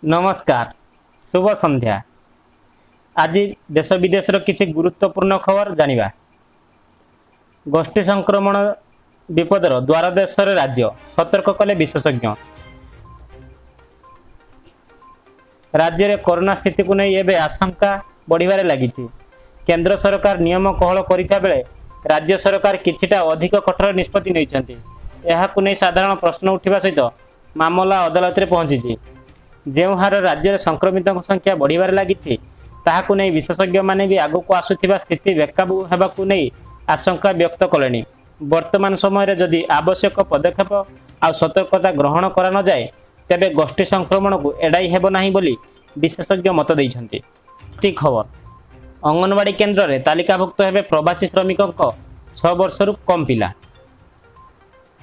ନମସ୍କାର, ଶୁଭ ସନ୍ଧ୍ୟା। ଆଜି ଦେଶ ବିଦେଶର କିଛି ଗୁରୁତ୍ୱପୂର୍ଣ୍ଣ ଖବର ଜାଣିବା। ଗୋଷ୍ଠୀ ସଂକ୍ରମଣ ବିପଦର ଦ୍ୱାରଦେଶରେ ରାଜ୍ୟ, ସତର୍କ କଲେ ବିଶେଷଜ୍ଞ। ରାଜ୍ୟରେ କରୋନା ସ୍ଥିତିକୁ ନେଇ ଏବେ ଆଶଙ୍କା ବଢ଼ିବାରେ ଲାଗିଛି। କେନ୍ଦ୍ର ସରକାର ନିୟମ କୋହଳ କରିଥିବା ବେଳେ ରାଜ୍ୟ ସରକାର କିଛିଟା ଅଧିକ କଠୋର ନିଷ୍ପତ୍ତି ନେଇଛନ୍ତି। ଏହାକୁ ନେଇ ସାଧାରଣ ପ୍ରଶ୍ନ ଉଠିବା ସହିତ ମାମଲା ଅଦାଲତରେ ପହଞ୍ଚିଛି। ଯେଉଁ ହାରରେ ରାଜ୍ୟରେ ସଂକ୍ରମିତଙ୍କ ସଂଖ୍ୟା ବଢ଼ିବାରେ ଲାଗିଛି, ତାହାକୁ ନେଇ ବିଶେଷଜ୍ଞମାନେ ବି ଆଗକୁ ଆସୁଥିବା ସ୍ଥିତି ବେକାବୁ ହେବାକୁ ନେଇ ଆଶଙ୍କା ବ୍ୟକ୍ତ କଲେଣି। ବର୍ତ୍ତମାନ ସମୟରେ ଯଦି ଆବଶ୍ୟକ ପଦକ୍ଷେପ ଆଉ ସତର୍କତା ଗ୍ରହଣ କରାନଯାଏ, ତେବେ ଗୋଷ୍ଠୀ ସଂକ୍ରମଣକୁ ଏଡ଼ାଇ ହେବ ନାହିଁ ବୋଲି ବିଶେଷଜ୍ଞ ମତ ଦେଇଛନ୍ତି। ଖବର, ଅଙ୍ଗନବାଡ଼ି କେନ୍ଦ୍ରରେ ତାଲିକାଭୁକ୍ତ ହେବେ ପ୍ରବାସୀ ଶ୍ରମିକଙ୍କ 6 ବର୍ଷରୁ କମ୍ ପିଲା।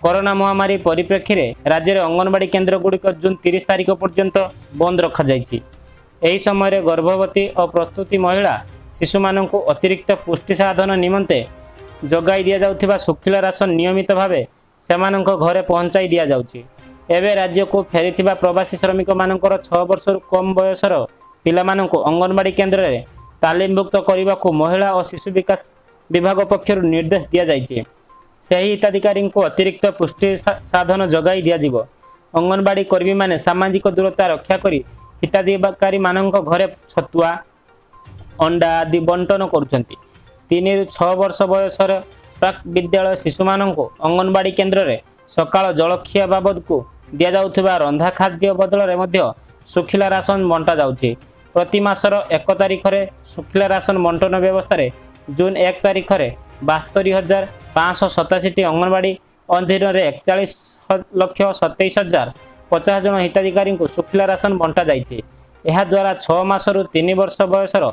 କରୋନା ମହାମାରୀ ପରିପ୍ରେକ୍ଷୀରେ ରାଜ୍ୟରେ ଅଙ୍ଗନବାଡ଼ି କେନ୍ଦ୍ରଗୁଡ଼ିକ ଜୁନ୍ 30 ତାରିଖ ପର୍ଯ୍ୟନ୍ତ ବନ୍ଦ ରଖାଯାଇଛି। ଏହି ସମୟରେ ଗର୍ଭବତୀ ଓ ପ୍ରସୂତି ମହିଳା ଶିଶୁମାନଙ୍କୁ ଅତିରିକ୍ତ ପୁଷ୍ଟି ସାଧନ ନିମନ୍ତେ ଯୋଗାଇ ଦିଆଯାଉଥିବା ଶୁଖିଲା ରାସନ ନିୟମିତ ଭାବେ ସେମାନଙ୍କ ଘରେ ପହଞ୍ଚାଇ ଦିଆଯାଉଛି। ଏବେ ରାଜ୍ୟକୁ ଫେରିଥିବା ପ୍ରବାସୀ ଶ୍ରମିକମାନଙ୍କର 6 ବର୍ଷରୁ କମ୍ ବୟସର ପିଲାମାନଙ୍କୁ ଅଙ୍ଗନବାଡ଼ି କେନ୍ଦ୍ରରେ ତାଲିମଭୁକ୍ତ କରିବାକୁ ମହିଳା ଓ ଶିଶୁ ବିକାଶ ବିଭାଗ ପକ୍ଷରୁ ନିର୍ଦ୍ଦେଶ ଦିଆଯାଇଛି। ସେହି ହିତାଧିକାରୀଙ୍କୁ ଅତିରିକ୍ତ ପୁଷ୍ଟି ସାଧନ ଯୋଗାଇ ଦିଆଯିବ। ଅଙ୍ଗନବାଡ଼ି କର୍ମୀମାନେ ସାମାଜିକ ଦୂରତା ରକ୍ଷା କରି ହିତାଧିକାରୀମାନଙ୍କ ଘରେ ଛତୁଆ, ଅଣ୍ଡା ଆଦି ବଣ୍ଟନ କରୁଛନ୍ତି। 3ରୁ 6 ବର୍ଷ ବୟସର ପ୍ରାକ୍ ବିଦ୍ୟାଳୟ ଶିଶୁମାନଙ୍କୁ ଅଙ୍ଗନବାଡ଼ି କେନ୍ଦ୍ରରେ ସକାଳ ଜଳଖିଆ ବାବଦକୁ ଦିଆଯାଉଥିବା ରନ୍ଧା ଖାଦ୍ୟ ବଦଳରେ ମଧ୍ୟ ଶୁଖିଲା ରାସନ ବଣ୍ଟାଯାଉଛି। ପ୍ରତି ମାସର 1 ତାରିଖରେ ଶୁଖିଲା ରାସନ ବଣ୍ଟନ ବ୍ୟବସ୍ଥାରେ ଜୁନ୍ 1 ତାରିଖରେ 72,587ଟି ଅଙ୍ଗନବାଡ଼ି ଅଧୀନରେ 41,27,050 ଜଣ ହିତାଧିକାରୀଙ୍କୁ ଶୁଖିଲା ରାସନ ବଣ୍ଟାଯାଇଛି। ଏହାଦ୍ୱାରା 6 ମାସରୁ 3 ବର୍ଷ ବୟସର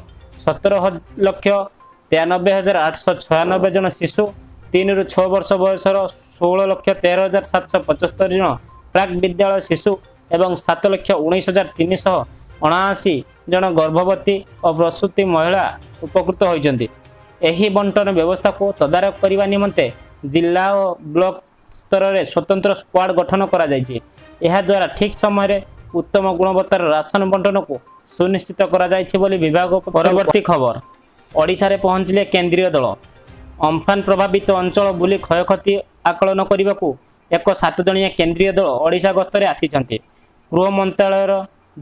17,93,896 ଜଣ ଶିଶୁ, 3ରୁ 6 ବର୍ଷ ବୟସର 16,13,775 ଜଣ ପ୍ରାକ୍ ବିଦ୍ୟାଳୟ ଶିଶୁ ଏବଂ 7,19,379 ଜଣ ଗର୍ଭବତୀ ଓ ପ୍ରସୂତି ମହିଳା ଉପକୃତ ହୋଇଛନ୍ତି। ଏହି ବଣ୍ଟନ ବ୍ୟବସ୍ଥାକୁ ତଦାରଖ କରିବା ନିମନ୍ତେ ଜିଲ୍ଲା ଓ ବ୍ଲକ ସ୍ତରରେ ସ୍ୱତନ୍ତ୍ର ସ୍କ୍ୱାଡ୍ ଗଠନ କରାଯାଇଛି। ଏହାଦ୍ୱାରା ଠିକ୍ ସମୟରେ ଉତ୍ତମ ଗୁଣବତ୍ତାର ରାସନ ବଣ୍ଟନକୁ ସୁନିଶ୍ଚିତ କରାଯାଇଛି ବୋଲି ବିଭାଗ। ପରବର୍ତ୍ତୀ ଖବର, ଓଡ଼ିଶାରେ ପହଞ୍ଚିଲେ କେନ୍ଦ୍ରୀୟ ଦଳ। ଅମ୍ଫାନ ପ୍ରଭାବିତ ଅଞ୍ଚଳ ବୁଲି କ୍ଷୟକ୍ଷତି ଆକଳନ କରିବାକୁ ଏକ 7 ଜଣିଆ କେନ୍ଦ୍ରୀୟ ଦଳ ଓଡ଼ିଶା ଗସ୍ତରେ ଆସିଛନ୍ତି। ଗୃହ ମନ୍ତ୍ରାଳୟର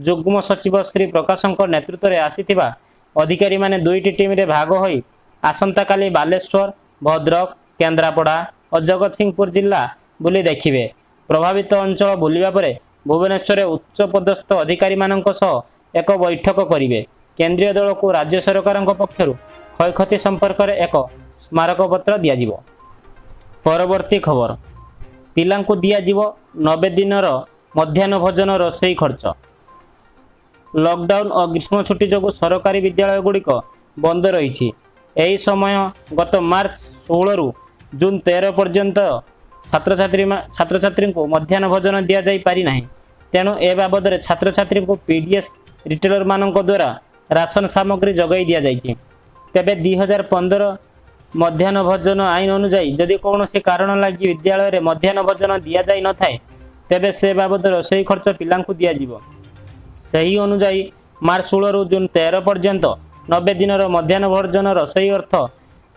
ଯୁଗ୍ମ ସଚିବ ଶ୍ରୀ ପ୍ରକାଶଙ୍କ ନେତୃତ୍ୱରେ ଆସିଥିବା ଅଧିକାରୀମାନେ ଦୁଇଟି ଟିମ୍ରେ ଭାଗ ହୋଇ ଆସନ୍ତାକାଲି ବାଲେଶ୍ୱର, ଭଦ୍ରକ, କେନ୍ଦ୍ରାପଡ଼ା ଓ ଜଗତସିଂହପୁର ଜିଲ୍ଲା ବୁଲି ଦେଖିବେ। ପ୍ରଭାବିତ ଅଞ୍ଚଳ ବୁଲିବା ପରେ ଭୁବନେଶ୍ୱରରେ ଉଚ୍ଚପଦସ୍ଥ ଅଧିକାରୀମାନଙ୍କ ସହ ଏକ ବୈଠକ କରିବେ। କେନ୍ଦ୍ରୀୟ ଦଳକୁ ରାଜ୍ୟ ସରକାରଙ୍କ ପକ୍ଷରୁ କ୍ଷୟକ୍ଷତି ସମ୍ପର୍କରେ ଏକ ସ୍ମାରକପତ୍ର ଦିଆଯିବ। ପରବର୍ତ୍ତୀ ଖବର, ପିଲାଙ୍କୁ ଦିଆଯିବ 90 ଦିନର ମଧ୍ୟାହ୍ନ ଭୋଜନ ରୋଷେଇ ଖର୍ଚ୍ଚ। ଲକଡାଉନ ଓ ଗ୍ରୀଷ୍ମ ଛୁଟି ଯୋଗୁଁ ସରକାରୀ ବିଦ୍ୟାଳୟଗୁଡ଼ିକ ବନ୍ଦ ରହିଛି। ଏହି ସମୟ ଗତ ମାର୍ଚ୍ଚ 16ରୁ ଜୁନ୍ 13 ପର୍ଯ୍ୟନ୍ତ ଛାତ୍ରଛାତ୍ରୀଙ୍କୁ ମଧ୍ୟାହ୍ନ ଭୋଜନ ଦିଆଯାଇ ପାରିନାହିଁ। ତେଣୁ ଏ ବାବଦରେ ଛାତ୍ରଛାତ୍ରୀଙ୍କୁ ପିଡିଏସ୍ ରିଟେଲରମାନଙ୍କ ଦ୍ୱାରା ରାସନ ସାମଗ୍ରୀ ଯୋଗାଇ ଦିଆଯାଇଛି। ତେବେ 2015 ମଧ୍ୟାହ୍ନ ଭୋଜନ ଆଇନ ଅନୁଯାୟୀ ଯଦି କୌଣସି କାରଣ ଲାଗି ବିଦ୍ୟାଳୟରେ ମଧ୍ୟାହ୍ନ ଭୋଜନ ଦିଆଯାଇ ନଥାଏ, ତେବେ ସେ ବାବଦ ରୋଷେଇ ଖର୍ଚ୍ଚ ପିଲାଙ୍କୁ ଦିଆଯିବ। ସେହି ଅନୁଯାୟୀ ମାର୍ଚ୍ଚ 16ରୁ ଜୁନ୍ 13 ପର୍ଯ୍ୟନ୍ତ 90 ଦିନର ମଧ୍ୟାହ୍ନ ଭୋଜନ ରୋଷେଇ ଅର୍ଥ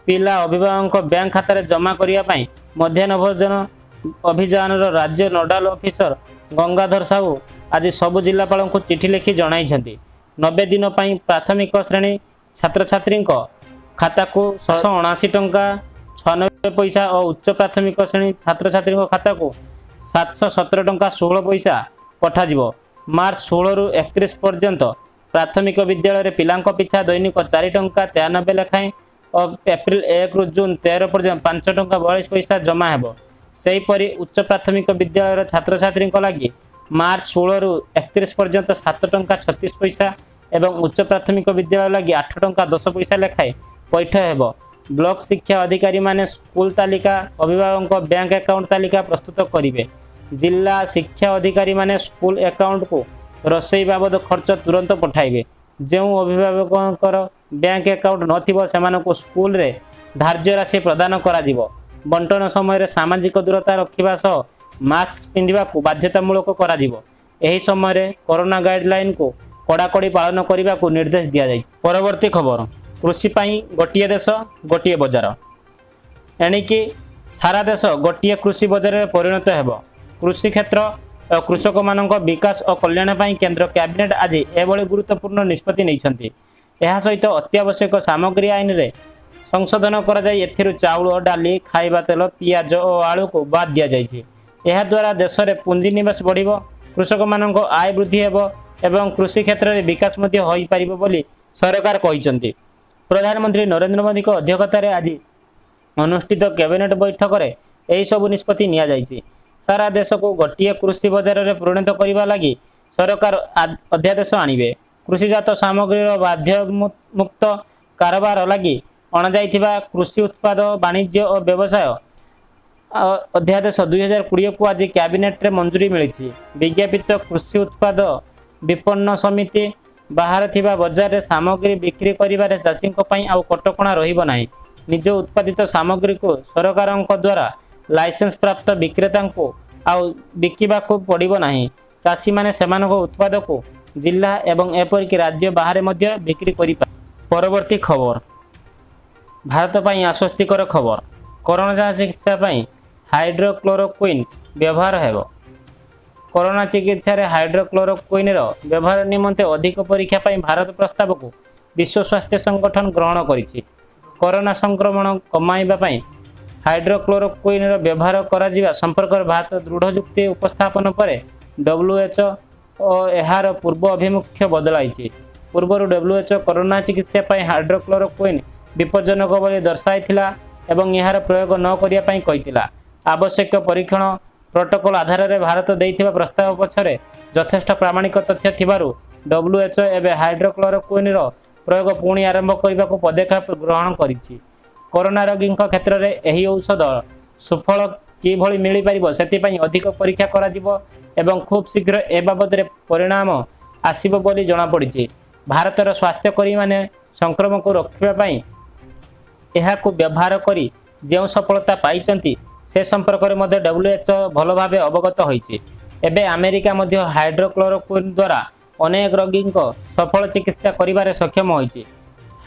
ପିଲା ଅଭିଭାବକଙ୍କ ବ୍ୟାଙ୍କ ଖାତାରେ ଜମା କରିବା ପାଇଁ ମଧ୍ୟାହ୍ନ ଭୋଜନ ଅଭିଯାନର ରାଜ୍ୟ ନୋଡାଲ ଅଫିସର ଗଙ୍ଗାଧର ସାହୁ ଆଜି ସବୁ ଜିଲ୍ଲାପାଳଙ୍କୁ ଚିଠି ଲେଖି ଜଣାଇଛନ୍ତି। 90 ଦିନ ପାଇଁ ପ୍ରାଥମିକ ଶ୍ରେଣୀ ଛାତ୍ରଛାତ୍ରୀଙ୍କ ଖାତାକୁ 679 ଟଙ୍କା 96 ପଇସା ଓ ଉଚ୍ଚ ପ୍ରାଥମିକ ଶ୍ରେଣୀ ଛାତ୍ରଛାତ୍ରୀଙ୍କ ଖାତାକୁ 717 ଟଙ୍କା 16 ପଇସା ପଠାଯିବ। ମାର୍ଚ୍ଚ 16ରୁ 31 ପର୍ଯ୍ୟନ୍ତ ପ୍ରାଥମିକ ବିଦ୍ୟାଳୟରେ ପିଲାଙ୍କ ପିଛା ଦୈନିକ 4 ଟଙ୍କା 93 ଲେଖାଏଁ ଓ ଏପ୍ରିଲ 1ରୁ ଜୁନ୍ 13 ପର୍ଯ୍ୟନ୍ତ 5 ଟଙ୍କା 42 ପଇସା ଜମା ହେବ। ସେହିପରି ଉଚ୍ଚ ପ୍ରାଥମିକ ବିଦ୍ୟାଳୟର ଛାତ୍ରଛାତ୍ରୀଙ୍କ ଲାଗି ମାର୍ଚ୍ଚ 16ରୁ 31 ପର୍ଯ୍ୟନ୍ତ 7 ଟଙ୍କା 36 ପଇସା ଏବଂ ଉଚ୍ଚ ପ୍ରାଥମିକ ବିଦ୍ୟାଳୟ ଲାଗି 8 ଟଙ୍କା 10 ପଇସା ଲେଖାଏଁ ପୈଠ ହେବ। ବ୍ଲକ ଶିକ୍ଷା ଅଧିକାରୀମାନେ ସ୍କୁଲ ତାଲିକା, ଅଭିଭାବକଙ୍କ ବ୍ୟାଙ୍କ ଆକାଉଣ୍ଟ ତାଲିକା ପ୍ରସ୍ତୁତ କରିବେ। ଜିଲ୍ଲା ଶିକ୍ଷା ଅଧିକାରୀମାନେ ସ୍କୁଲ ଆକାଉଣ୍ଟକୁ ରୋଷେଇ ବାବଦ ଖର୍ଚ୍ଚ ତୁରନ୍ତ ପଠାଇବେ। ଯେଉଁ ଅଭିଭାବକଙ୍କର ବ୍ୟାଙ୍କ ଆକାଉଣ୍ଟ ନଥିବ, ସେମାନଙ୍କୁ ସ୍କୁଲରେ ଧାର୍ଯ୍ୟ ରାଶି ପ୍ରଦାନ କରାଯିବ। ବଣ୍ଟନ ସମୟରେ ସାମାଜିକ ଦୂରତା ରଖିବା ସହ ମାସ୍କ ପିନ୍ଧିବାକୁ ବାଧ୍ୟତାମୂଳକ କରାଯିବ। ଏହି ସମୟରେ କରୋନା ଗାଇଡଲାଇନକୁ କଡ଼ାକଡ଼ି ପାଳନ କରିବାକୁ ନିର୍ଦ୍ଦେଶ ଦିଆଯାଇଛି। ପରବର୍ତ୍ତୀ ଖବର, କୃଷି ପାଇଁ ଗୋଟିଏ ଦେଶ ଗୋଟିଏ ବଜାର। ଏଣିକି ସାରା ଦେଶ ଗୋଟିଏ କୃଷି ବଜାରରେ ପରିଣତ ହେବ। କୃଷି କ୍ଷେତ୍ର ଓ କୃଷକମାନଙ୍କ ବିକାଶ ଓ କଲ୍ୟାଣ ପାଇଁ କେନ୍ଦ୍ର କ୍ୟାବିନେଟ୍ ଆଜି ଏଭଳି ଗୁରୁତ୍ୱପୂର୍ଣ୍ଣ ନିଷ୍ପତ୍ତି ନେଇଛନ୍ତି। ଏହା ସହିତ ଅତ୍ୟାବଶ୍ୟକ ସାମଗ୍ରୀ ଆଇନରେ ସଂଶୋଧନ କରାଯାଇ ଏଥିରୁ ଚାଉଳ, ଡାଲି, ଖାଇବା ତେଲ, ପିଆଜ ଓ ଆଳୁକୁ ବାଦ୍ ଦିଆଯାଇଛି। ଏହାଦ୍ୱାରା ଦେଶରେ ପୁଞ୍ଜିନିବେଶ ବଢ଼ିବ, କୃଷକମାନଙ୍କ ଆୟ ବୃଦ୍ଧି ହେବ ଏବଂ କୃଷି କ୍ଷେତ୍ରରେ ବିକାଶ ମଧ୍ୟ ହୋଇପାରିବ ବୋଲି ସରକାର କହିଛନ୍ତି। ପ୍ରଧାନମନ୍ତ୍ରୀ ନରେନ୍ଦ୍ର ମୋଦିଙ୍କ ଅଧ୍ୟକ୍ଷତାରେ ଆଜି ଅନୁଷ୍ଠିତ କ୍ୟାବିନେଟ୍ ବୈଠକରେ ଏହିସବୁ ନିଷ୍ପତ୍ତି ନିଆଯାଇଛି। ସାରା ଦେଶକୁ ଗୋଟିଏ କୃଷି ବଜାରରେ ପରିଣତ କରିବା ଲାଗି ସରକାର ଅଧ୍ୟାଦେଶ ଆଣିବେ। କୃଷିଜାତ ସାମଗ୍ରୀର ବାଧ୍ୟମୁକ୍ତ କାରବାର ଲାଗି ଅଣାଯାଇଥିବା କୃଷି ଉତ୍ପାଦ ବାଣିଜ୍ୟ ଓ ବ୍ୟବସାୟ ଅଧ୍ୟାଦେଶ 2020କୁ ଆଜି କ୍ୟାବିନେଟରେ ମଞ୍ଜୁରୀ ମିଳିଛି। ବିଜ୍ଞାପିତ କୃଷି ଉତ୍ପାଦ ବିପଣନ ସମିତି ବାହାରେ ଥିବା ବଜାରରେ ସାମଗ୍ରୀ ବିକ୍ରି କରିବାରେ ଚାଷୀଙ୍କ ପାଇଁ ଆଉ କଟକଣା ରହିବ ନାହିଁ। ନିଜ ଉତ୍ପାଦିତ ସାମଗ୍ରୀକୁ ସରକାରଙ୍କ ଦ୍ୱାରା ଲାଇସେନ୍ସ ପ୍ରାପ୍ତ ବିକ୍ରେତାଙ୍କୁ ଆଉ ବିକିବାକୁ ପଡ଼ିବ ନାହିଁ। ଚାଷୀମାନେ ସେମାନଙ୍କ ଉତ୍ପାଦକୁ ଜିଲ୍ଲା ଏବଂ ଏପରିକି ରାଜ୍ୟ ବାହାରେ ମଧ୍ୟ ବିକ୍ରି କରିପାରିବେ। ପରବର୍ତ୍ତୀ ଖବର, ଭାରତ ପାଇଁ ଆଶ୍ୱସ୍ତିକର ଖବର। କରୋନା ଚିକିତ୍ସା ପାଇଁ ହାଇଡ୍ରୋକ୍ଲୋରୋକୁଇନ୍ ବ୍ୟବହାର ହେବ। କରୋନା ଚିକିତ୍ସାରେ ହାଇଡ୍ରୋକ୍ଲୋରୋକୁଇନ୍ର ବ୍ୟବହାର ନିମନ୍ତେ ଅଧିକ ପରୀକ୍ଷା ପାଇଁ ଭାରତ ପ୍ରସ୍ତାବକୁ ବିଶ୍ୱ ସ୍ୱାସ୍ଥ୍ୟ ସଂଗଠନ ଗ୍ରହଣ କରିଛି। କରୋନା ସଂକ୍ରମଣ କମାଇବା ପାଇଁ ହାଇଡ୍ରୋକ୍ଲୋରୋକୁଇନ୍ର ବ୍ୟବହାର କରାଯିବା ସମ୍ପର୍କରେ ଭାରତ ଦୃଢ଼ ଯୁକ୍ତି ଉପସ୍ଥାପନ ପରେ WHO ଏହାର ପୂର୍ବ ଆଭିମୁଖ୍ୟ ବଦଳାଇଛି। ପୂର୍ବରୁ WHO corona ଚିକିତ୍ସା ପାଇଁ ହାଇଡ୍ରୋକ୍ଲୋରୋକୁଇନ୍ ବିପଜ୍ଜନକ ବୋଲି ଦର୍ଶାଇଥିଲା ଏବଂ ଏହାର ପ୍ରୟୋଗ ନ କରିବା ପାଇଁ କହିଥିଲା। ଆବଶ୍ୟକ ପରୀକ୍ଷଣ ପ୍ରୋଟୋକଲ ଆଧାରରେ ଭାରତ ଦେଇଥିବା ପ୍ରସ୍ତାବ ପଛରେ ଯଥେଷ୍ଟ ପ୍ରାମାଣିକ ତଥ୍ୟ ଥିବାରୁ WHO ଏବେ ହାଇଡ୍ରୋକ୍ଲୋରୋକୁଇନ୍ର ପ୍ରୟୋଗ ପୁଣି ଆରମ୍ଭ କରିବାକୁ ପଦକ୍ଷେପ ଗ୍ରହଣ କରିଛି। କରୋନା ରୋଗୀଙ୍କ କ୍ଷେତ୍ରରେ ଏହି ଔଷଧ ସୁଫଳ କିଭଳି ମିଳିପାରିବ, ସେଥିପାଇଁ ଅଧିକ ପରୀକ୍ଷା କରାଯିବ ଏବଂ ଖୁବ୍ ଶୀଘ୍ର ଏ ବାବଦରେ ପରିଣାମ ଆସିବ ବୋଲି ଜଣାପଡ଼ିଛି। ଭାରତର ସ୍ୱାସ୍ଥ୍ୟକର୍ମୀମାନେ ସଂକ୍ରମଣକୁ ରୋକିବା ପାଇଁ ଏହାକୁ ବ୍ୟବହାର କରି ଯେଉଁ ସଫଳତା ପାଇଛନ୍ତି, ସେ ସମ୍ପର୍କରେ ମଧ୍ୟ WHO ଭଲ ଭାବେ ଅବଗତ ହୋଇଛି। ଏବେ ଆମେରିକା ମଧ୍ୟ ହାଇଡ୍ରୋକ୍ଲୋରୋକୁଇନ୍ ଦ୍ୱାରା ଅନେକ ରୋଗୀଙ୍କ ସଫଳ ଚିକିତ୍ସା କରିବାରେ ସକ୍ଷମ ହୋଇଛି।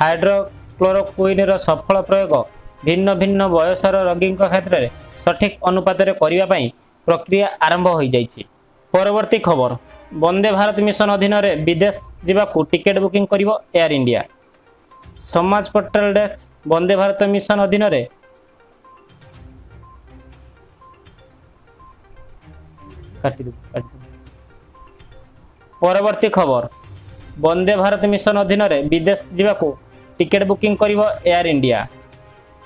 ହାଇଡ୍ରୋକ୍ଲୋରୋକୁଇନ୍ର ସଫଳ ପ୍ରୟୋଗ ଭିନ୍ନ ଭିନ୍ନ ବୟସର ରୋଗୀଙ୍କ କ୍ଷେତ୍ରରେ ସଠିକ୍ ଅନୁପାତରେ କରିବା ପାଇଁ ପ୍ରକ୍ରିୟା ଆରମ୍ଭ ହୋଇଯାଇଛି। ପରବର୍ତ୍ତୀ ଖବର, ବନ୍ଦେ ଭାରତ ମିଶନ ଅଧୀନରେ ବିଦେଶ ଯିବାକୁ ଟିକେଟ୍ ବୁକିଂ କରିବ ଏୟାର ଇଣ୍ଡିଆ। ସମାଜ portal desk, Vande Bharat mission ଅଧୀନରେ କାଟିଦେବୁ, କାଟିଦେବୁ। ପରବର୍ତ୍ତୀ ଖବର, ବନ୍ଦେ ଭାରତ ମିଶନ ଅଧୀନରେ ବିଦେଶ ଯିବାକୁ ଟିକେଟ୍ ବୁକିଂ କରିବ air India.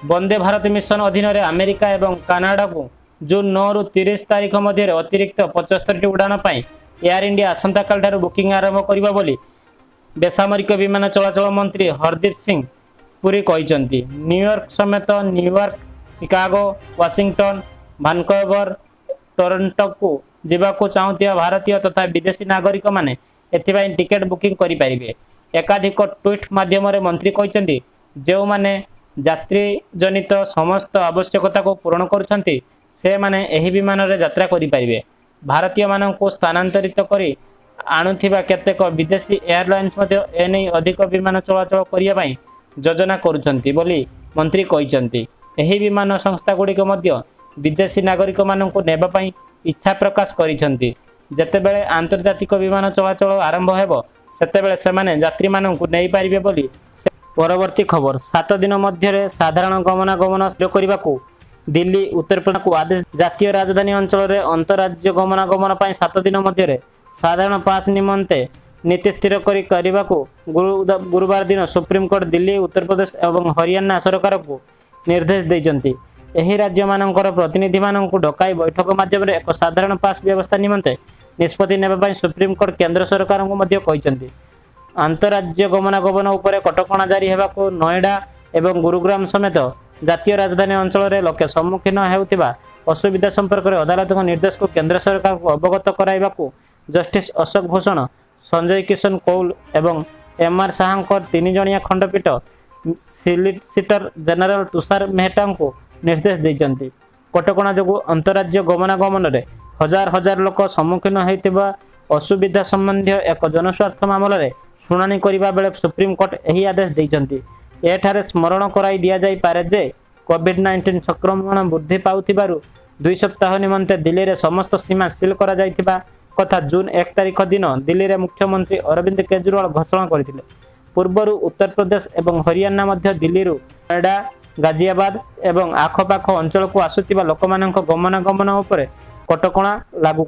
Vande Bharat mission ଅଧୀନରେ ଆମେରିକା ଏବଂ କାନାଡାକୁ ଜୁନ୍ 9ରୁ 30 ତାରିଖ ମଧ୍ୟରେ ଅତିରିକ୍ତ 75ଟି ଉଡ଼ାଣ ପାଇଁ ଏୟାର ଇଣ୍ଡିଆ ଆସନ୍ତାକାଲିଠାରୁ ବୁକିଂ ଆରମ୍ଭ କରିବ ବୋଲି ବେସାମରିକ ବିମାନ ଚଳାଚଳ ମନ୍ତ୍ରୀ ହରଦୀପ ସିଂ ପୁରୀ କହିଛନ୍ତି। ନ୍ୟୁୟର୍କ ସମେତ ନ୍ୟୁୟର୍କ, ଚିକାଗୋ, ୱାଶିଂଟନ, ଭାନକୋଭର, ଟୋରଣ୍ଟୋକୁ ଯିବାକୁ ଚାହୁଁଥିବା ଭାରତୀୟ ତଥା ବିଦେଶୀ ନାଗରିକମାନେ ଏଥିପାଇଁ ଟିକେଟ୍ ବୁକିଂ କରିପାରିବେ। ଏକାଧିକ ଟ୍ୱିଟ୍ ମାଧ୍ୟମରେ ମନ୍ତ୍ରୀ କହିଛନ୍ତି, ଯେଉଁମାନେ ଯାତ୍ରୀଜନିତ ସମସ୍ତ ଆବଶ୍ୟକତାକୁ ପୂରଣ କରୁଛନ୍ତି, ସେମାନେ ଏହି ବିମାନରେ ଯାତ୍ରା କରିପାରିବେ। ଭାରତୀୟମାନଙ୍କୁ ସ୍ଥାନାନ୍ତରିତ କରି ଆଣୁଥିବା କେତେକ ବିଦେଶୀ ଏୟାରଲାଇନ୍ସ ମଧ୍ୟ ଏନେଇ ଅଧିକ ବିମାନ ଚଳାଚଳ କରିବା ପାଇଁ ଯୋଜନା କରୁଛନ୍ତି ବୋଲି ମନ୍ତ୍ରୀ କହିଛନ୍ତି। ଏହି ବିମାନ ସଂସ୍ଥାଗୁଡ଼ିକ ମଧ୍ୟ ବିଦେଶୀ ନାଗରିକମାନଙ୍କୁ ନେବା ପାଇଁ ଇଚ୍ଛା ପ୍ରକାଶ କରିଛନ୍ତି। ଯେତେବେଳେ ଆନ୍ତର୍ଜାତିକ ବିମାନ ଚଳାଚଳ ଆରମ୍ଭ ହେବ, ସେତେବେଳେ ସେମାନେ ଯାତ୍ରୀମାନଙ୍କୁ ନେଇପାରିବେ ବୋଲି ସେ। ପରବର୍ତ୍ତୀ ଖବର, 7 ଦିନ ମଧ୍ୟରେ ସାଧାରଣ ଗମନାଗମନ ସ୍ଥିର କରିବାକୁ ଦିଲ୍ଲୀ, ଉତ୍ତରପ୍ରଦେଶକୁ ଆଦେଶ। ଜାତୀୟ ରାଜଧାନୀ ଅଞ୍ଚଳରେ ଅନ୍ତରାଜ୍ୟ ଗମନାଗମନ ପାଇଁ 7 ଦିନ ମଧ୍ୟରେ ସାଧାରଣ ପାସ୍ ନିମନ୍ତେ ନୀତି ସ୍ଥିର କରି କରିବାକୁ ଗୁରୁବାର ଦିନ ସୁପ୍ରିମକୋର୍ଟ ଦିଲ୍ଲୀ, ଉତ୍ତରପ୍ରଦେଶ ଏବଂ ହରିୟାଣା ସରକାରକୁ ନିର୍ଦ୍ଦେଶ ଦେଇଛନ୍ତି। ଏହି ରାଜ୍ୟମାନଙ୍କର ପ୍ରତିନିଧିମାନଙ୍କୁ ଡକାଇ ବୈଠକ ମାଧ୍ୟମରେ ଏକ ସାଧାରଣ ପାସ୍ ବ୍ୟବସ୍ଥା ନିମନ୍ତେ ନିଷ୍ପତ୍ତି ନେବା ପାଇଁ ସୁପ୍ରିମକୋର୍ଟ କେନ୍ଦ୍ର ସରକାରଙ୍କୁ ମଧ୍ୟ କହିଛନ୍ତି। ଆନ୍ତରାଜ୍ୟ ଗମନାଗମନ ଉପରେ କଟକଣା ଜାରି ହେବାକୁ ନୋଏଡା ଏବଂ ଗୁରୁଗ୍ରାମ ସମେତ ଜାତୀୟ ରାଜଧାନୀ ଅଞ୍ଚଳରେ ଲୋକେ ସମ୍ମୁଖୀନ ହେଉଥିବା ଅସୁବିଧା ସମ୍ପର୍କରେ ଅଦାଲତଙ୍କ ନିର୍ଦ୍ଦେଶକୁ କେନ୍ଦ୍ର ସରକାରଙ୍କୁ ଅବଗତ କରାଇବାକୁ ଜଷ୍ଟିସ୍ ଅଶୋକ ଭୂଷଣ, ସଞ୍ଜୟ କିଶନ କୌଲ ଏବଂ ଏମ୍ ଆର୍ ଶାହାଙ୍କ ତିନିଜଣିଆ ଖଣ୍ଡପୀଠ ସଲିସିଟର ଜେନେରାଲ ତୁଷାର ମେହଟାଙ୍କୁ ନିର୍ଦ୍ଦେଶ ଦେଇଛନ୍ତି। କଟକଣା ଯୋଗୁଁ ଅନ୍ତରାଜ୍ୟ ଗମନାଗମନରେ ହଜାର ହଜାର ଲୋକ ସମ୍ମୁଖୀନ ହେଉଥିବା ଅସୁବିଧା ସମ୍ବନ୍ଧୀୟ ଏକ ଜନସ୍ୱାର୍ଥ ମାମଲାରେ ଶୁଣାଣି କରିବା ବେଳେ ସୁପ୍ରିମକୋର୍ଟ ଏହି ଆଦେଶ ଦେଇଛନ୍ତି। ଏଠାରେ ସ୍ମରଣ କରାଇ ଦିଆଯାଇପାରେ ଯେ, କୋଭିଡ୍-19 ସଂକ୍ରମଣ ବୃଦ୍ଧି ପାଉଥିବାରୁ ଦୁଇ ସପ୍ତାହ ନିମନ୍ତେ ଦିଲ୍ଲୀରେ ସମସ୍ତ ସୀମା ସିଲ୍ କରାଯାଇଥିବା କଥା ଜୁନ୍ 1 ତାରିଖ ଦିନ ଦିଲ୍ଲୀରେ ମୁଖ୍ୟମନ୍ତ୍ରୀ ଅରବିନ୍ଦ କେଜରିୱାଲ ଘୋଷଣା କରିଥିଲେ। ପୂର୍ବରୁ ଉତ୍ତରପ୍ରଦେଶ ଏବଂ ହରିୟାଣା ମଧ୍ୟ ଦିଲ୍ଲୀରୁ ନୋଏଡା, ଗାଜିଆବାଦ ଏବଂ ଆଖପାଖ ଅଞ୍ଚଳକୁ ଆସୁଥିବା ଲୋକମାନଙ୍କ ଗମନାଗମନ ଉପରେ କଟକଣା ଲାଗୁ।